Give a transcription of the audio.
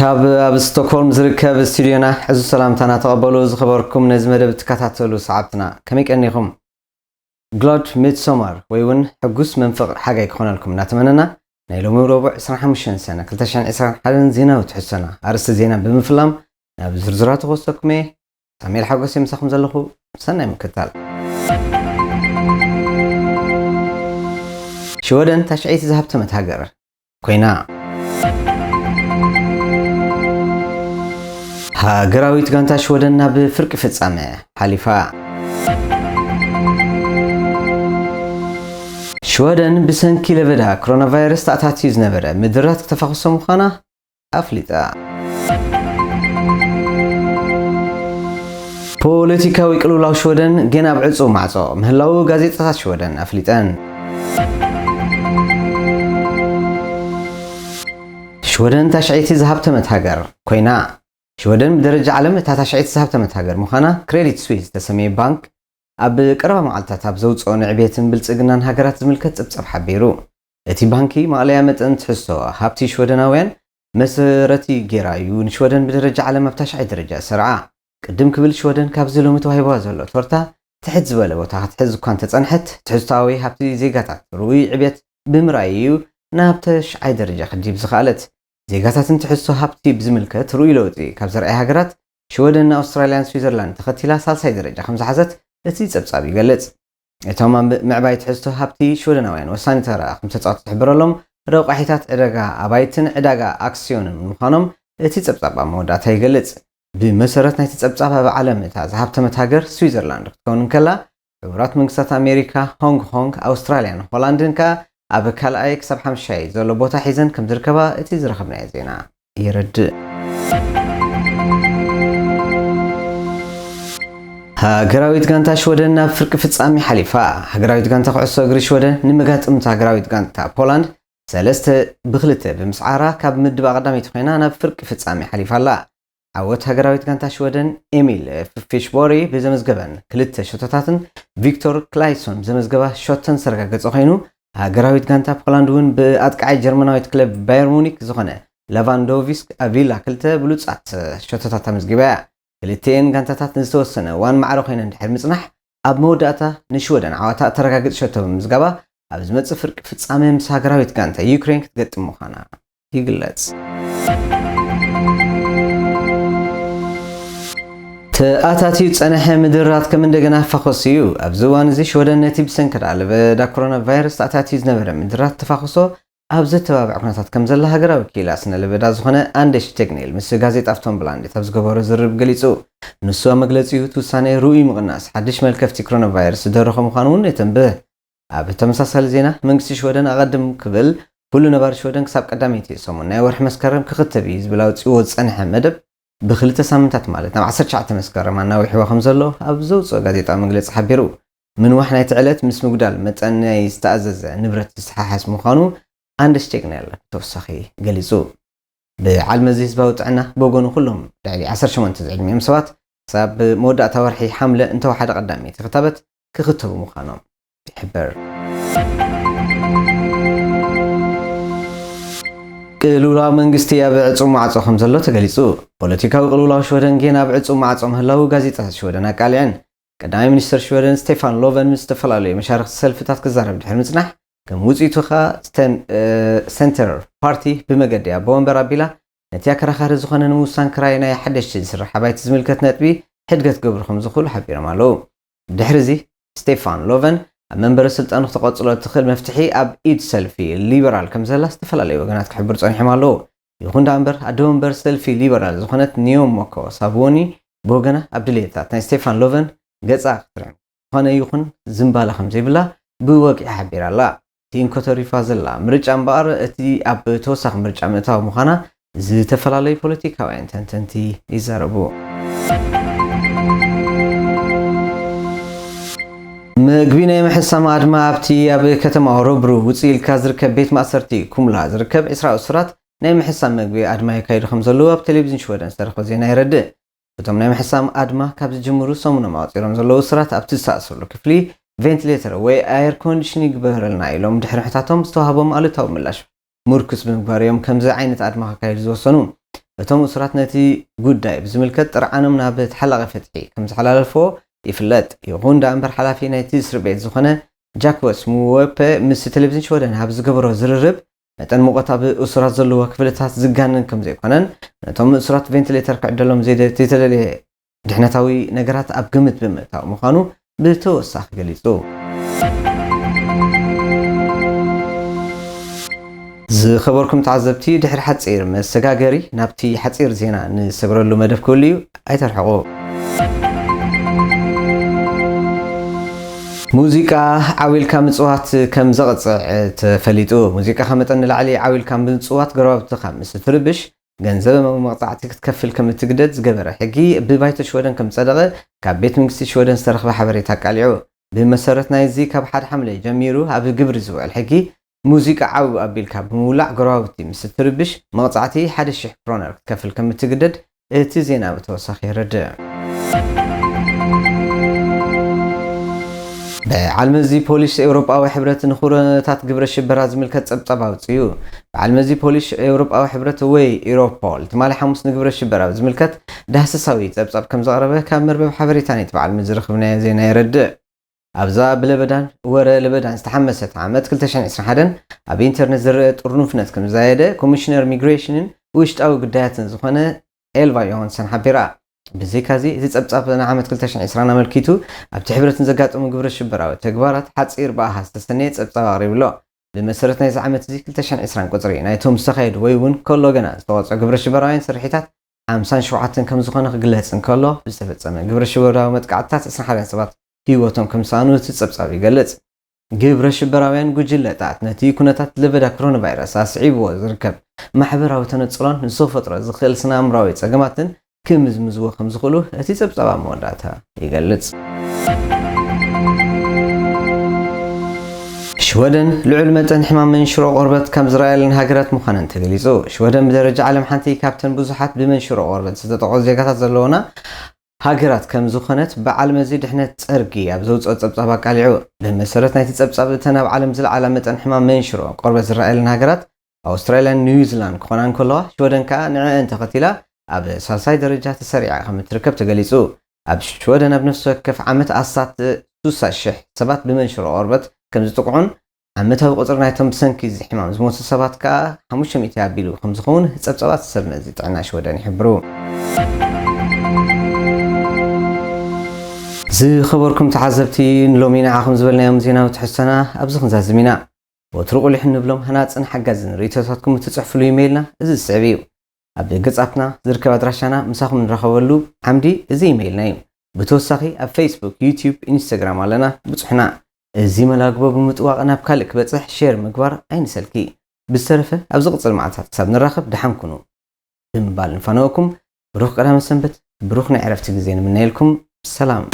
ካብ ኣብ ስቶክሆልም ዝርከብ ስቱድዮና ሕዚ ሰላምታና ተቐበሉ። ዝኸበርኩም ነዚ መደብ ትከታተሉ ሰዓብትና ከመይ ቀኒኹም? ግሎድ ሚድሶማር ወይ እውን ሕጉስ መንፍቕ ሓጋይ ክኾነልኩም እናተመነና፣ ናይ ሎሚ ረቡዕ ዕስራን ሓሙሽተን ሰነ ክልተ ሽሕን ዕስራን ሓደን ዜናዊ ትሕዝቶና ኣርእስቲ ዜና ብምፍላም ናብ ዝርዝራቱ ክወስደኩም እየ። ሳሙኤል ሓጎስ እየ ምሳኹም ዘለኹ። ሰናይ ምክትታል። ሽወደን ታሽዐይቲ ዝሃብተመት ሃገር ኮይና። ሃገራዊት ጋንታ ሽወደን ናብ ፍርቂ ፍጻመ ሓሊፋ። ሽወደን ብሰንኪ ለበዳ ኮሮና ቫይረስ ተኣታትዩ ዝነበረ ምድራት ክተፋኽሶ ምዃና ኣፍሊጣ። ፖለቲካዊ ቅልውላው ሽወደን ጌና ኣብ ዕጹው ማዕጾ ምህላው ጋዜጣታት ሽወደን ኣፍሊጠን። ሽወደን ታሽዐይቲ ዝሃብተመት ሃገር ኮይና። ሽወደን ብደረጃ ዓለም እታ ታሽዐይቲ ዝሃብተመት ሃገር ምዃና ክሬዲት ስዊስ ዝተሰመየ ባንክ ኣብ ቀረባ መዓልታት ኣብ ዘውጽኦ ንዕቤትን ብልጽግናን ሃገራት ዝምልከት ጸብጻብ ሓቢሩ። እቲ ባንኪ ማእለያ መጠን ትሕዝቶ ሃብቲ ሽወደናውያን መሰረቲ ጌራ እዩ ንሽወደን ብደረጃ ዓለም ኣብ ታሽዓይ ደረጃ ዝሰርዓ። ቅድም ክብል ሽወደን ካብዚ ሎሚ ተዋሂብዋ ዘሎ ቶርታ ትሕት ዝበለ ቦታ ክትሕዝ እኳ እንተጸንሐት፣ ትሕዝቶኣዊ ሃብቲ ዜጋታት ርኡይ ዕብየት ብምርኣይ እዩ ናብ ተሽዓይ ደረጃ ክድይብ ዝኸኣለት። ዜጋታትን ትሕዝቶ ሃብቲ ብዝምልከት ርኡይ ለውጢ ካብ ዘርኣያ ሃገራት ሽወደን፣ ኣውስትራልያን ስዊዘርላንድ ተኸቲላ ሳልሳይ ደረጃ ከም ዝሓዘት እቲ ጸብጻብ ይገልጽ። እቶም ኣብ ምዕባይ ትሕዝቶ ሃብቲ ሽወደናውያን ወሳኒ ተራ ከም ተጻወቱ ዝሕበረሎም ረቋሒታት ዕዳጋ ኣባይትን ዕዳጋ ኣክስዮንን ምዃኖም እቲ ጸብጻብ ኣብ መወዳእታ ይገልጽ። ብመሰረት ናይቲ ጸብጻብ ኣብ ዓለም እታ ዝሃብተመት ሃገር ስዊዘርላንድ ክትከውን እንከላ፣ ሕቡራት መንግስታት ኣሜሪካ፣ ሆንግ ኮንግ፣ ኣውስትራልያን ሆላንድን ከኣ ኣብ ካልኣይ ክሳብ ሓምሻይ ዘሎ ቦታ ሒዘን ከም ዝርከባ እቲ ዝረኸብናዮ ዜና የረድእ። ሃገራዊት ጋንታ ሽወደን ናብ ፍርቂ ፍጻሜ ሓሊፋ። ሃገራዊት ጋንታ ኩዕሶ እግሪ ሽወደን ንመጋጥምታ ሃገራዊት ጋንታ ፖላንድ ሰለስተ ብክልተ ብምስዓራ ካብ ምድብ ኣቐዳሚት ኮይና ናብ ፍርቂ ፍጻሜ ሓሊፋ ኣላ። ዓወት ሃገራዊት ጋንታ ሽወደን ኤሚል ፊሽቦሪ ብዘመዝገበን ክልተ ሸቶታትን ቪክቶር ክላይሶን ብዘመዝገባ ሸቶን ዝተረጋገጸ ኮይኑ፣ ሃገራዊት ጋንታ ፖላንድ እውን ብኣጥቃዓይ ጀርመናዊት ክለብ ባየር ሙኒክ ዝኾነ ላቫንዶቪስክ ኣቪላ ክልተ ብሉጻት ሸቶታት ኣመዝጊባ እያ። ክልቲኤን ጋንታታት ንዝተወሰነ እዋን ማዕረ ኮይነን ድሕሪ ምጽናሕ፣ ኣብ መወዳእታ ንሽወደን ዓዋታ እተረጋግጽ ሸቶ ብምምዝጋባ፣ ኣብ ዝመጽእ ፍርቂ ፍጻመ ምስ ሃገራዊት ጋንታ ዩክሬን ክትገጥም ምዃና ይግለጽ። ተኣታትዩ ዝጸንሐ ምድራት ከም እንደገና ፋኾስ እዩ። ኣብዚ እዋን እዚ ሽወደን ነቲ ብሰንኪ ለበዳ ኮሮና ቫይረስ ተኣታትዩ ዝነበረ ምድራት ተፋኹሶ ኣብ ዘተባብዕ ኩነታት ከም ዘላ ሃገራዊ ክኢላ ስነ ለበዳ ዝኾነ ኣንደሽ ቴግኔል ምስ ጋዜጣ ኣፍቶንብላንዴት ኣብ ዝገበሮ ዝርርብ ገሊጹ። ንሱ ኣብ መግለጺኡ እቲ ውሳነ ርኡይ ምቕናስ ሓድሽ መልከፍቲ ኮሮና ቫይረስ ዝደረኾ ምዃኑ እውን የተንብህ። ኣብ ተመሳሳሊ ዜና፣ መንግስቲ ሽወደን ኣቐድም ክብል ኩሉ ነባሪ ሽወደን ክሳብ ቀዳመይቲ ሰሙን ናይ ወርሒ መስከረም ክኽተብ እዩ ዝብል ኣውጺእዎ ዝጸንሐ መደብ ብክልተ ሳምንታት ማለት ናብ ዓሰርተ ትሽዓተ መስከረም ኣናዊሕዎ ከም ዘሎ ኣብ ዘውጽኦ ጋዜጣዊ መግለጺ ሓቢሩ። ምንዋሕ ናይቲ ዕለት ምስ ምጉዳል መጠን ናይ ዝተኣዘዘ ንብረት ዝሰሓሓስ ምዃኑ ኣንደስ ቴግኔል ብተወሳኺ ገሊጹ። በዓል መዚ ህዝባዊ ጥዕና ብወገኑ ኩሎም ልዕሊ ዓሰርተ ሸሞንተ ዝዕድሚኦም ሰባት ክሳብ መወዳእታ ወርሒ ሓምለ እንተወሓደ ቀዳመይቲ ክታበት ክኽተቡ ምዃኖም ይሕብር። ቅልውላው መንግስቲ ኣብ ዕጹው ማዕጾ ከም ዘሎ ተገሊጹ። ፖለቲካዊ ቅልውላው ሽወደን ጌና ኣብ ዕጹው ማዕጾ ምህላው ጋዜጣታት ሽወደን ኣቃሊዐን። ቀዳማይ ሚኒስተር ሽወደን ስቴፋን ሎቨን ምስ ዝተፈላለዩ መሻርኽቲ ሰልፍታት ክዛረብ ድሕሪ ምጽናሕ፣ ከም ውጽኢቱ ከኣ ስተን-፣ እ፣ ሰንተር ፓርቲ ብመገዲ ኣቦ ወንበር ኣቢላ ነቲ ኣከራኻሪ ዝኾነ ንምውሳን ክራይ ናይ ሓደሽቲ ዝስራሕ ኣባይቲ ዝምልከት ነጥቢ ሕድገት ክገብሩ ከም ዝኽእሉ ሓቢሮም ኣለዉ። ድሕሪ እዚ ስቴፋን ሎቨን ኣብ መንበሪ ስልጣኑ ክተቐጽሎ እትኽእል መፍትሒ ኣብ ኢድ ሰልፊ ሊበራል ከም ዘላ ዝተፈላለዩ ወገናት ክሕብሩ ጸኒሖም ኣለዉ። ይኹን ደኣ እምበር፣ ኣደ መንበር ሰልፊ ሊበራል ዝኾነት ኒዮሞኮ ሳብዎኒ ብወገና ኣብ ድሌታት ናይ ስቴፋን ሎቨን ገጻ ክትርዕም ዝኾነ ይኹን ዝምባለ ከም ዘይብላ ብወግዒ ሓቢራ ኣላ። እቲ እንኮ ተሪፋ ዘላ ምርጫ እምበኣር፣ እቲ ኣብ ተወሳኺ ምርጫ ምእታው ምዃና ዝተፈላለዩ ፖለቲካውያን ተንተንቲ ይዛረቡ። ምግቢ ናይ ምሕሳም ኣድማ ኣብቲ ኣብ ከተማ ኦረብሩ ውፅእ ኢልካ ዝርከብ ቤት ማእሰርቲ ኩምላ ዝርከብ ዕስራ እሱራት ናይ ምሕሳም ምግቢ ኣድማ የካይዱ ከም ዘለዉ ኣብ ቴሌቪዝን ሽወደን ዝተረኽበ ዜና የረድእ። እቶም ናይ ምሕሳም ኣድማ ካብ ዝጅምሩ ሰሙኖም ኣቑፂሮም ዘለዉ እሱራት ኣብቲ ዝተኣስርሉ ክፍሊ ቬንቲሌተር ወይ ኣየር ኮንዲሽን ይግበረልና ኢሎም ድሕሪ ምሕታቶም ዝተዋህቦም ኣሉታዊ ምላሽ ምርኩስ ብምግባር እዮም ከምዚ ዓይነት ኣድማ ከካይዱ ዝወሰኑ። እቶም እሱራት ነቲ ጉዳይ ብዝምልከት ጥርዓኖም ናብ ተሓላቒ ፍትሒ ከም ዝሓላለፎ ይፍለጥ። ይኹን ደኣ እምበር ሓላፊ ናይቲ እስር ቤት ዝኾነ ጃክወስ ሙወፐ ምስ ቴሌቪዥን ሽወደን ኣብ ዝገበሮ ዝርርብ መጠን ሙቐት ኣብ እሱራት ዘለዎ ክፍልታት ዝጋነን ከም ዘይኮነን ነቶም እሱራት ቬንቲሌተር ክዕደሎም ዘይተደለየ ድሕነታዊ ነገራት ኣብ ግምት ብምእታው ምዃኑ ብተወሳኺ ገሊጹ። ዝኸበርኩም ተዓዘብቲ፣ ድሕሪ ሓጺር መሰጋገሪ ናብቲ ሓጺር ዜና ንሰግረሉ መደብ ክህሉ እዩ። ኣይተርሕቑ። ሙዚቃ ዓው ኢልካ ምጽዋት ከም ዘቕጽዕ ተፈሊጡ። ሙዚቃ ካብ መጠን ንላዕሊ ዓው ኢልካ ምጽዋት ጎረባብትኻ ምስ ትርብሽ ገንዘብ መቕጻዕቲ ክትከፍል ከም እትግደድ ዝገበረ ሕጊ ብባይቶ ሽወደን ከም ዝጸደቐ ካብ ቤት መንግስቲ ሽወደን ዝተረኽበ ሓበሬታ ኣቃሊዑ። ብመሰረት ናይዚ ካብ ሓደ ሓምለ ጀሚሩ ኣብ ግብሪ ዝውዕል ሕጊ ሙዚቃ ዓው ኣቢልካ ብምውላዕ ጎረባብቲ ምስ እትርብሽ መቕጻዕቲ ሓደ ሽሕ ክሮነር ክትከፍል ከም እትግደድ እቲ ዜና ብተወሳኺ የረድእ። በዓል መዚ ፖሊስ ኤውሮጳዊ ሕብረት ንኹነታት ግብረ ሽበራ ዝምልከት ጸብጻብ ኣውጽኡ። በዓል መዚ ፖሊስ ኤውሮጳዊ ሕብረት ወይ ኢሮፖል ትማሊ ሓሙስ ንግብረ ሽበራ ዝምልከት ዳህሰሳዊ ጸብጻብ ከም ዘቕረበ ካብ መርበብ ሓበሬታ ናይቲ በዓል መዚ ዝረኸብናዮ ዜና የረድእ። ኣብዛ ብለበዳን ወረ ለበዳን ዝተሓመሰት ዓመት ክልተ ሽሕን ዕስራን ሓደን ኣብ ኢንተርነት ዝረአ ጥርኑፍነት ከም ዝዛየደ ኮሚሽነር ሚግሬሽንን ውሽጣዊ ጉዳያትን ዝኾነ ኤልቫ ዮሃንሰን ሓቢራ። ብዘይካዚ እቲ ጸብጻብ ንዓመት ክልተ ሽሕን ዕስራን ኣመልኪቱ ኣብቲ ሕብረት ንዘጋጠሙ ግብረ ሽበራዊ ተግባራት ሓጺር ብኣሃዝ ዝተሰነየ ጸብጻብ ኣቕሪቡ ኣሎ። ብመሰረት ናይዚ ዓመት እዚ ክልተ ሽሕን ዕስራን ቁጽሪ ናይቶም ዝተኻየዱ ወይ እውን ከሎ ገና ዝተቖጽዑ ግብረ ሽበራውያን ስርሒታት ሓምሳን ሸውዓተን ከም ዝኾነ ክግለጽ እንከሎ ብዝተፈጸመ ግብረ ሽበራዊ መጥቃዕትታት ዕስራን ሓደን ሰባት ህይወቶም ከም ዝሰኣኑ እቲ ጸብጻብ ይገልጽ። ግብረ ሽበራውያን ጉጅለታት ነቲ ኩነታት ለበዳ ኮሮና ቫይረስ ኣስዒብዎ ዝርከብ ማሕበራዊ ተነጽሎን ዝፈጥሮ ዝኽእል ስነ ኣእምራዊ ጸገማትን ክምዝምዝዎ ከም ዝኽእሉ እቲ ጸብጻብ ኣብ መወዳእታ ይገልጽ። ሽወደን ልዑል መጠን ሕማም መንሽሮ ቆርበት ካብ ዝረኣየለን ሃገራት ምዃነን ተገሊጹ። ሽወደን ብደረጃ ዓለም ሓንቲ ካብተን ብዙሓት ብመንሽሮ ቆርበት ዝተጠቕዑ ዜጋታት ዘለውና ሃገራት ከም ዝኾነት በዓል መዚ ድሕነት ጸርጊ ኣብ ዘውጽኦ ጸብጻብ ኣቃሊዑ። ብመሰረት ናይቲ ጸብጻብ እተን ኣብ ዓለም ዝለዓላ መጠን ሕማም መንሽሮ ቆርበት ዝረኣየለን ሃገራት ኣውስትራልያን ኒውዚላንድ ክኾና እንከለዋ ሽወደን ከኣ ንዕአን ተኸቲላ ኣብ ሳልሳይ ደረጃ ተሰሪዓ ከም እትርከብ ተገሊጹ። ኣብ ሽወደን ኣብ ነፍሲ ወከፍ ዓመት ኣስታት ሱሳ ሽሕ ሰባት ብመንሽሮ ቆርበት ከም ዝጥቕዑን ዓመታዊ ቁጽሪ ናይቶም ብሰንኪ እዚ ሕማም ዝሞቱ ሰባት ከኣ ሓሙሽተ ሚእቲ ኣቢሉ ከም ዝኸውን ጸብጻባት ሰብ መዚ ጥዕና ሽወደን ይሕብሩ። ዝኸበርኩም ተዓዘብቲ፣ ንሎሚ ንዓኹም ዝበልናዮም ዜናዊ ትሕዝቶና ኣብዚ ክንዛዝም ኢና። ወትሩ ቁሊሕ እንብሎም ሃናጽን ሓጋዝን ርእይቶታትኩም እትጽሕፍሉ ኢሜይልና እዚ ዝስዕብ እዩ። ኣብ ገጻትና ዝርከብ ኣድራሻና ምሳኹም ንራኸበሉ ዓምዲ እዚ ኢሜይልና እዩ። ብተወሳኺ ኣብ ፌስቡክ፣ ዩትዩብ፣ ኢንስታግራም ኣለና። ብጽሑና። እዚ መላግቦ ብምጥዋቕ ናብ ካልእ ክበጽሕ ሼር ምግባር ኣይንሰልኪ። ብዝተረፈ ኣብ ዝቕጽል መዓልታት ክሳብ ንራኸብ ደሓን ኩኑ ብምባል ንፋነወኩም። ብሩኽ ቀዳመ ሰንበት፣ ብሩኽ ናይ ዕረፍቲ ግዜ ንምነየልኩም። ሰላም።